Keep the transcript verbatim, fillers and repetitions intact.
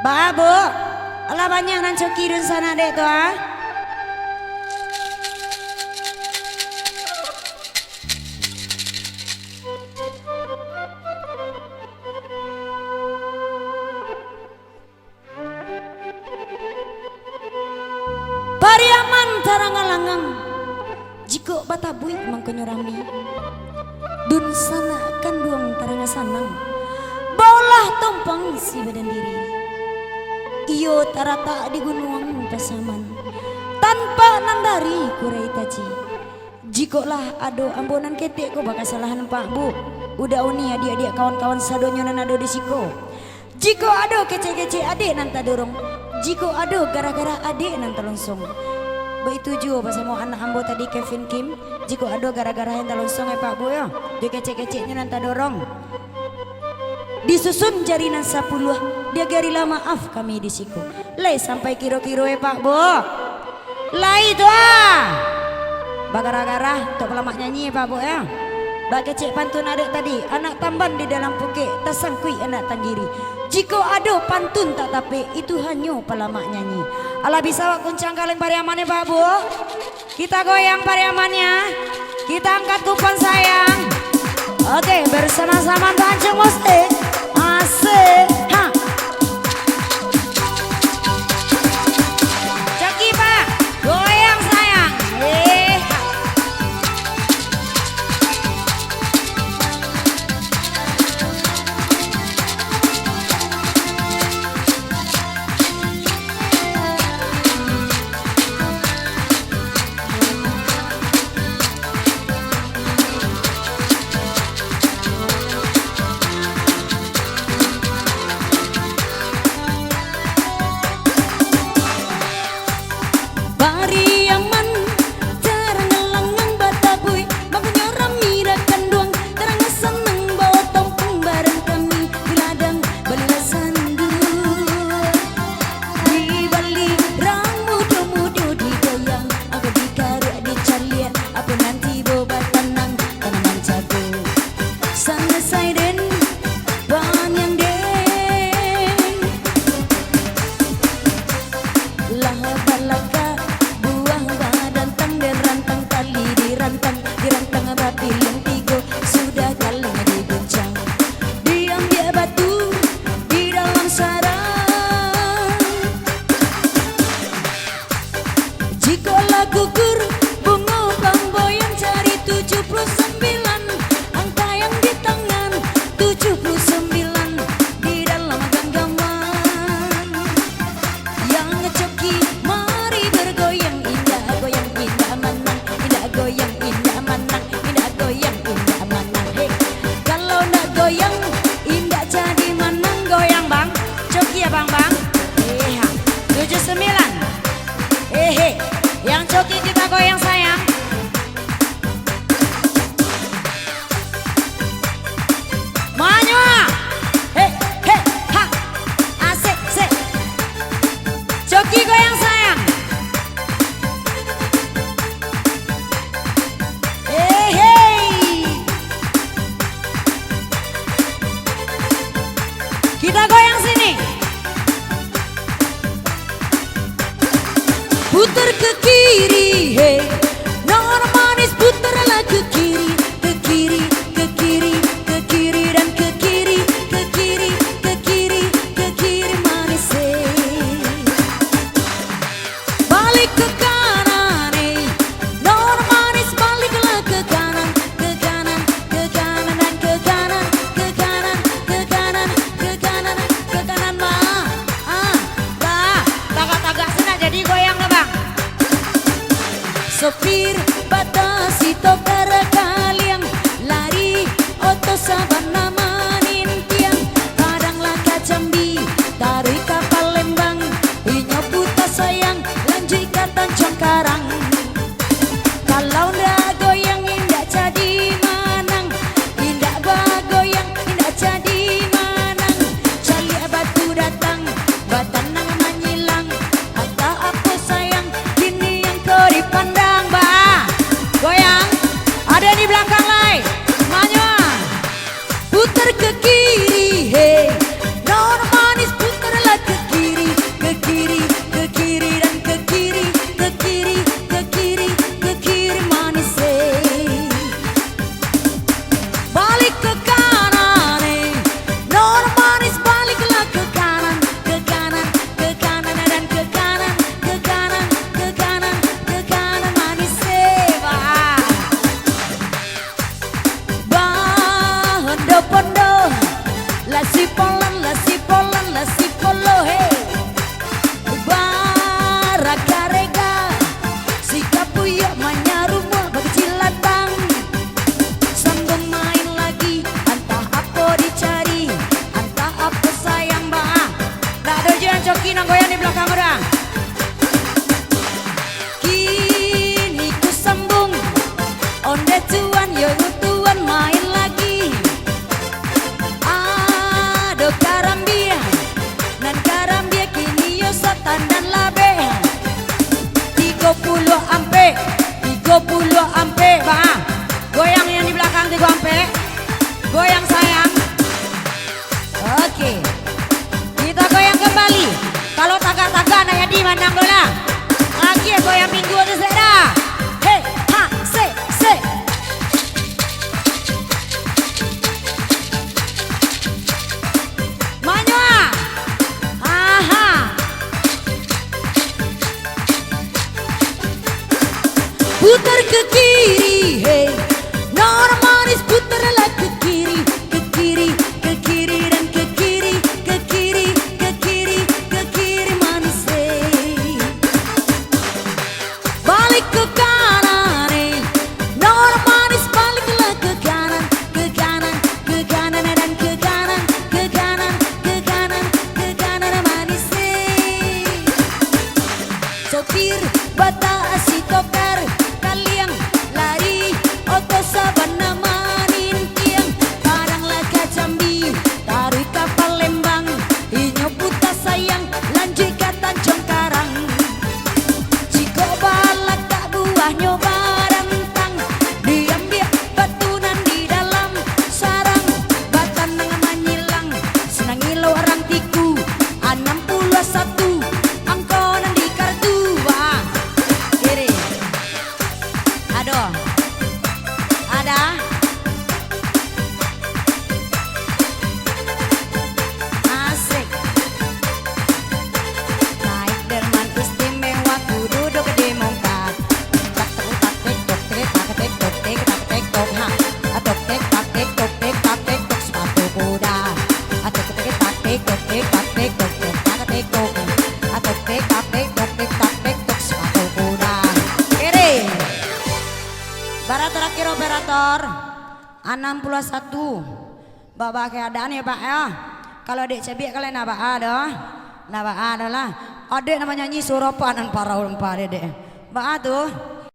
Ah, Bu. Alah banyak nan coki dunsanak dek tu, ah. Pariaman tarang alangang, jikok batabuik mangkonyo rami. Dunsanak kanduang tarang sanang, baolah tompang si badan diri. Iyo taratak di Gunuang Pasaman, tanpa nan dari kurai taji. Jikoklah ado ambo nan ketek ko bakasalahan, Pak, Bu, uda oni, adiak-adiak, kawan-kawan sadonyo nan ado di siko. Jikok ado kecek-kecek adek nan tadorong, jikok ado garah-garah adek nan talonsong. Baitu juo basamo anak ambo tadi, Kevin Kim, jikok ado garah-garah yang talonsong, eh, Pak, Bu, yo, jo kecek-keceknyo nan tadorong. Disusun jari nan sapuluah, diagari lah maaf kami di siko. Lai sampai kiro-kiro, eh, Pak, Bu. Lai tu, ah. Bagarah-garah, tok palamak nyanyi, Pak, Bu, ya. Bak kecek pantun adek tadi, anak tamban di dalam pukek, tasangkuik anak tanggiri. Jikok ado pantun tak tapek, itu hanyo palamak nyanyi. Alah bisa wak kuncang kaleng Pariaman, Pak, Bu? Kita goyang Pariamannya. Kita angkat kupon sayang. Oke, bersama-sama pancung musik. Asik. Ha. Coki, Pak. Goyang sayang. Eh. Pariaman, tarang alangang batabuik, mangkonyo rami dah kanduang, tarang sanang bawa tompang barang kami di ladang, balilah sanduak. Di bali rang mudo-mudo digoyang, angkau dikaruak dicaliak, apo nan tibo batanang, tanaman jago. Salasai den, paniang den. Lah balakak buah badantang, dirantang tali dirantang, dirantang bapiliang tigo, sudah kaleng diguncang. Diambiak batu di dalam sarang. Jikok lah gugur bungo pamboyan, cari tujuh puluh sambilan, angka yang di tangan, tujuh puluh sambilan di dalam ganggaman. Yang coki mari bergoyang, indak goyang indak manang, indak goyang indak manang, indak goyang indak manang. Hei, kalau ndak goyang, indak jadi manang. Goyang, Bang. Coki ya, Bang, Bang. Eh, ha. Tujuh sembilan. Eh, he. Yang coki kita goyang, sayang. Manyuak. He, he, ha. Asik, sik. Coki goyang, sayang. Hei, hei. Kita goyang sini. Putar ke kiri, hei. Nona manis, putarlah ke kiri, ke kiri, ke kiri, ke kiri, dan ke kiri, ke kiri, ke kiri, ke kiri manis, hei. Balik ke kanan, eh. Nona manis, baliklah ke kanan, ke kanan, ke kanan, dan ke kanan, ke kanan, ke kanan, ke kanan, Bang. Ah, Bang. Tagak-tagak se nak jadi goyang lah, Bang. So, Nan goyang di balakang urang. Kini ku sambung, onde tuan, yo tuan main lagi. Ado karambia, nan karambia kini yo satandan labeh. Tigo puluah ampek, tigo puluah ampek, ba. Goyang yang di balakang tigo ampek. Goyang sayang. Oke. Kita goyang kembali. Kalau tagak-tagak nak jadi manang bola. Lagi goyang minggu tu sek dah. Hei, ha, sek, sek. Manyoa. Aha. Putar ke kiri, hei. Nona manis, putarlah ke kiri, ke kiri, ke kiri dan ke kiri, ke kiri, ke kiri, ke kiri manis, hei. Balik ke kanan, hei. Nona manis, baliklah ke kanan, ke kanan, ke kanan dan ke kanan, ke kanan, ke kanan, ke kanan manis, hei. Sopir, bata asi tokar, kaliang lari, oto sabana manintiang, Padang lah ka Jambi, taruih ka Palembang, inyo puta sayang, lanjuik ka Tanjuang Karang. Jikok balatak buahnyo barantang, diambiak batu nan di dalam sarang, batanang manyilang, sanang ilok rantiku, anam puluah satu, angko nan di kartu, wah. Kiri. Aduh. Ada. Asik. Naik delman istimewa, ku duduk di muka. Tak tek tak tek tok tek tak tek tok tek tak tek tok, ha. Tok tek tak tek tok tek tak tek tok, sepatu kuda. Tok tek tak tek tok tek tak tek tok tok tak tek tok. Tok tek tak tek tok tek tak tek tok, sepatu kuda. Kiri. Bara terakhir operator. Anam puluah satu. Baa keadaan yo, Pak, yo? Kalau dek cabiak, kalau ndak baa doh. Ndak baa doh lah. Adek namonyo nyi suruah Pak nan parau lempa dek. Baa tu?